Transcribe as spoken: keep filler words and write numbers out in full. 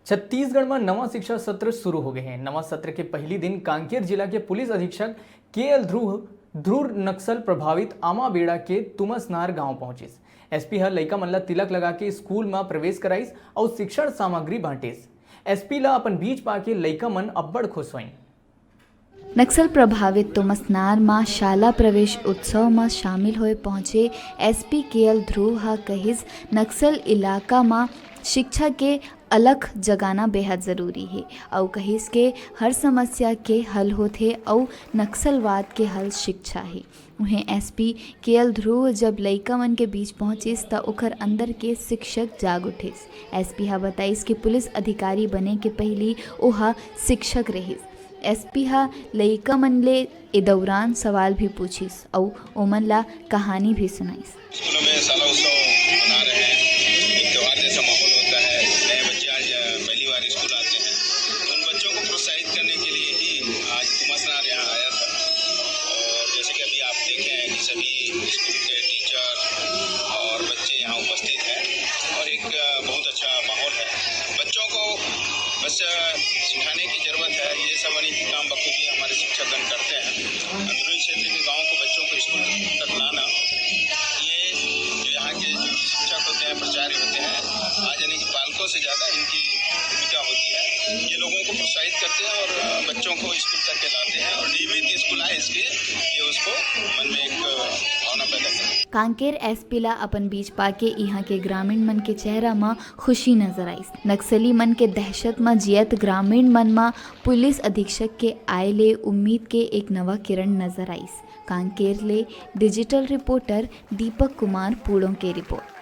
छत्तीसगढ़ म नवा शिक्षा सत्र शुरू हो गए हे। नवा सत्र के पहली दिन कांकेर जिला के पुलिस अधीक्षक के एल ध्रुव ध्रुव नक्सल प्रभावित आमाबेड़ा के तुमसनार गांव पहुंचिस। एसपी ह लइका मन ला तिलक लगा के स्कूल म प्रवेश कराइस अउ शिक्षण सामग्री बांटिस। एसपी ला अपन बीच पाके लइका मन अब्बड़ खुश होइन। नक्सल प्रभावित तुमसनार म शाला प्रवेश उत्सव म शामिल होए पहुंचे एसपी के एल ध्रुव ह कहिस, नक्सल इलाका म शिक्षा के अलख जगाना बेहद जरूरी हे अउ कहिस के हर समस्या के हल होथे अउ नक्सलवाद के हल शिक्षा हे। उहें एसपी के एल ध्रुव जब लइका मन के बीच पहुंचिस, त ओकर अंदर के शिक्षक जाग उठिस। एसपी ह बताइस कि पुलिस अधिकारी बने के पहिली ओहा शिक्षक रहिस। एसपी ह लइका मन ले ए दौरान सवाल भी पूछिस अउ ओमन ला कहानी भी सुनाइस। स्कूलों में शाला उत्सव मना रहे हैं, एक त्यौहार जैसा माहौल होता है। नए बच्चे आज पहली बार स्कूल आते हैं, तो उन बच्चों को प्रोत्साहित करने के लिए ही आज तुमसनार यहाँ आया था। और जैसे कि अभी आप देखे हैं कि सभी स्कूल के टीचर और बच्चे यहाँ उपस्थित हैं और एक बहुत अच्छा माहौल है। बच्चों को बस सिखाने की ज़रूरत है। ये सब अनेक काम बखूबी हमारे शिक्षकगण करते हैं। अंदरूनी क्षेत्र के गाँव को बच्चों को स्कूल तक लाना, ये जो यहाँ के जो शिक्षक होते हैं, प्राचार्य होते हैं, आज यानी कि पालकों से ज़्यादा इनकी भूमिका होती है। ये लोगों को प्रोत्साहित करते हैं और बच्चों को स्कूल तक के लाते हैं और नियमित स्कूल आए, इसके ये उसको मन में एक भावना पैदा करते हैं। कांकेर एसपी ला अपन बीच पाके इहां के ग्रामीण मन के चेहरा म खुशी नजर आइस। नक्सली मन के दहशत म जियत ग्रामीण मन म पुलिस अधीक्षक के आय ले उम्मीद के एक नवा किरण नजर आइस। कांकेर ले डिजिटल रिपोर्टर दीपक कुमार पूड़ों के रिपोर्ट।